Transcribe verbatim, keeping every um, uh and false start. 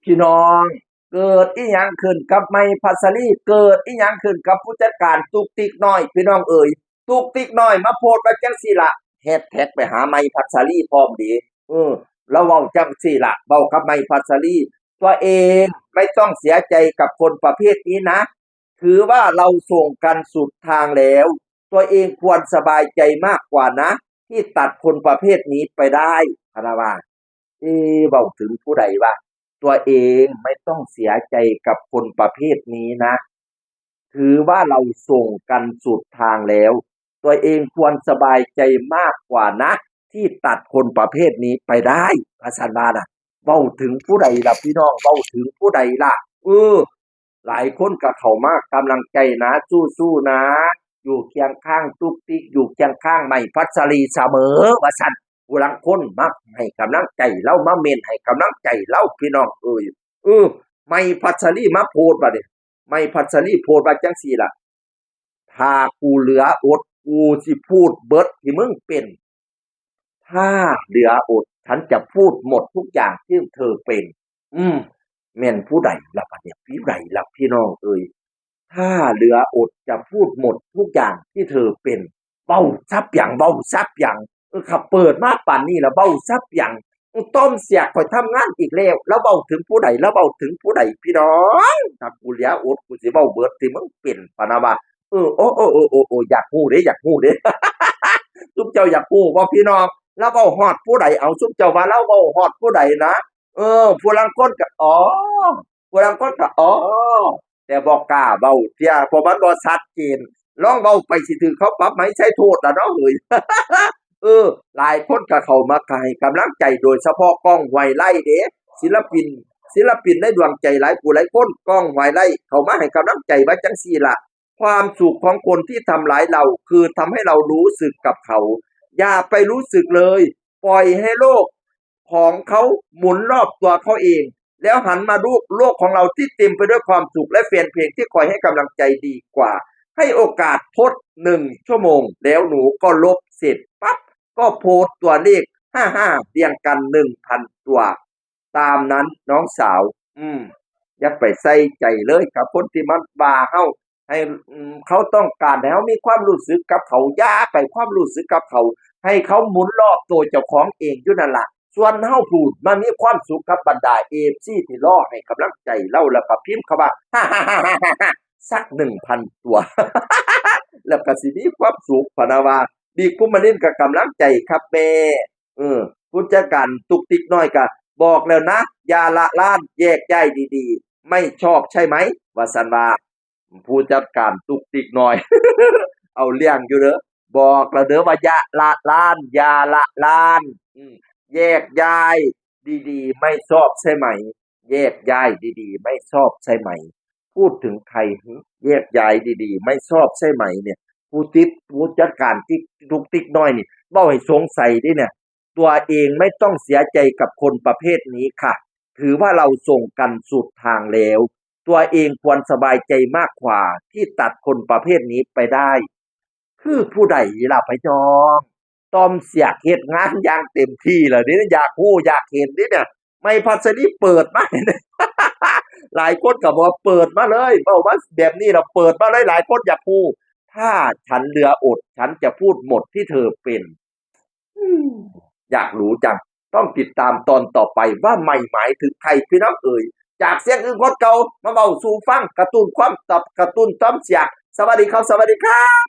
พี่น้อง เกิดอีหยังขึ้นกับใหม่พัชรี เกิดอีหยังขึ้นกับผู้จัดการตุ๊กติ๊กน้อย พี่น้องเอ๋ย ตุ๊กติ๊กน้อยมาโพสต์ว่าจังซี่ละ แฮชแท็กไปหาใหม่พัชรีพร้อมเด้ เออ แล้วเว้าจังซี่ละ เว้ากับใหม่พัชรี ตัวเองไม่ต้องเสียใจกับคนประเภทนี้นะ ถือว่าเราส่งกันสุดทางแล้ว ตัวเองควรสบายใจมากกว่านะ ที่ตัดคนประเภทนี้ไปได้ พะนะว่า เอ เว้าถึงผู้ใดวะ ตัวเองไม่ต้องเสียใจกับคนประเภทนี้นะ ถือว่าเราส่งกันสุดทางแล้ว ตัวเองควรสบายใจมากกว่านะ ที่ตัดคนประเภทนี้ไปได้ ว่าซั่นว่าน่ะ เว้าถึงผู้ใดล่ะพี่น้อง เว้าถึงผู้ใดล่ะ เออ หลายคนก็เข้ามากำลังใจนะ สู้ๆ นะ อยู่เคียงข้างตุ๊กติ๊ก อยู่เคียงข้างใหม่พัชรีเสมอ ว่าซั่น ผู้ลางคนมาให้กำลังใจลาว มาเม้นให้กำลังใจลาว พี่น้องเอ๋ย เออ ใหม่พัชรีมาโพสต์บัดนี้ ใหม่พัชรีโพสต์ว่าจังซี่ล่ะ ถ้ากูเหลืออด กูสิพูดเบิดที่มึงเป็น ถ้าเหลืออด ฉันจะพูดหมดทุกอย่างที่เธอเป็น อืม แม่นผู้ใดล่ะบัดเนี่ย ผู้ใดล่ะพี่น้องเอ๋ย ถ้าเหลืออดจะพูดหมดทุกอย่างที่เธอเป็น เว้าซะเปียง เว้าซะเปียง เออ ข้าเปิดมาปานนี้แล้วเว้าซะเปียง เออ ต้อมเสียกข่อยทำงานอีกแล้ว แล้วเว้าถึงผู้ใด แล้วเว้าถึงผู้ใดพี่น้อง ถ้ากูเหลืออด กูสิเว้าเบิดที่มึงเป็น พะนะว่า เออ โอ้ โอ้ โอ้ โอ้ โอ้ อยากฮู้เด้ อยากฮู้เด้ ซุมเจ้าอยากฮู้บ่พี่น้อง ลาวเว้าฮอดผู้ใด เอา ซุมเจ้าว่าลาวเว้าฮอดผู้ใดนะ เออ ผู้ลางคนก็ อ๋อ ผู้ลางคนก็ อ๋อ แต่บ่กล้าเว้าเทื่อ เพราะมันบ่ชัดเจน ลองเว้าไปสิถืกเขาปรับไหม ใช้โทษล่ะเนาะเฮ้ย เออ หลายคนก็เข้ามาให้กำลังใจ โดยเฉพาะก้อง ห้วยไร่เด้ ศิลปิน ศิลปินในดวงใจหลายผู้หลายคน ก้อง ห้วยไร่ เข้ามาให้กำลังใจว่าจังซี่ล่ะ ความสุขของคนที่ทำร้ายเรา คือทำให้เรารู้สึกกับเขา อย่าไปรู้สึกเลย ปล่อยให้โลกของเขาหมุนรอบตัวเขาเอง แล้วหันมาดูโลกของเราที่เต็มไปด้วยความสุขและแฟนเพลงที่คอยให้กำลังใจดีกว่า ให้โอกาสทดหนึ่งชั่วโมง แล้วหนูก็ลบเสร็จปั๊บ ก็โพสต์ตัวเลข ห้าห้า เรียงกัน หนึ่งพัน ตัว ตามนั้นน้องสาว อืม อย่าไปใส่ใจเลยกับคนที่มันว่าเฮา ให้ อืม เขาต้องการให้เฮามีความรู้สึกกับเขา อย่าไปความรู้สึกกับเขา ให้เขาหมุนรอบตัวเจ้าของเองอยู่นั่นล่ะ ส่วนเฮาพู้นมามีความสุขกับบรรดา เอฟซี ที่รอให้กำลังใจลาว แล้วก็พิมพ์คำว่า สัก หนึ่งพัน ตัว แล้วก็สิมีความสุข พะนะว่า บิ๊กภูมินทร์ก็กำลังใจครับแม่ เออ ผู้จัดการตุ๊กติ๊กน้อยก็บอกแล้วนะ อย่าละลาน แยกย้ายดีๆ ไม่ชอบใช่ไหม ว่าซั่นว่า ผู้จัดการตุ๊กติ๊กน้อย เอาเรื่องอยู่เด้อ บอกแล้วเด้อว่าอย่าละลาน อย่าละลาน อืม แยกย้ายดีๆ ไม่ชอบใช่ไหม แยกย้ายดีๆ ไม่ชอบใช่ไหม พูดถึงใครหึ แยกย้ายดีๆ ไม่ชอบใช่ไหมเนี่ย ผู้ติด ผู้จัดการติ๊ก ตุ๊กติ๊กน้อยนี่ เว้าให้สงสัยเด้เนี่ย ตัวเองไม่ต้องเสียใจกับคนประเภทนี้ค่ะ ถือว่าเราส่งกันสุดทางแล้ว ตัวเองควรสบายใจมากกว่าที่ตัดคนประเภทนี้ไปได้ คือผู้ใดล่ะพี่น้อง ต้อมเสียกเฮ็ดงานอย่างเต็มที่แล้วเด้ อยากฮู้อยากเห็นเด้เนี่ย ใหม่พัชรีเปิดมา หลายคนก็บอกว่าเปิดมาเลย เว้ามาแบบนี้ล่ะ เปิดมาเลย หลายคนอยากฮู้ ถ้าฉันเหลืออด ฉันจะพูดหมดที่เธอเป็น อืม อยากรู้จัง ต้องติดตามตอนต่อไปว่าใหม่หมายถึงใครพี่น้องเอ๋ย จากเสียงอึ้งคนเก่า มาเว้าสู่ฟัง กระตุ้นความตอบ กระตุ้นต้อมเสียก สวัสดีครับ สวัสดีครับ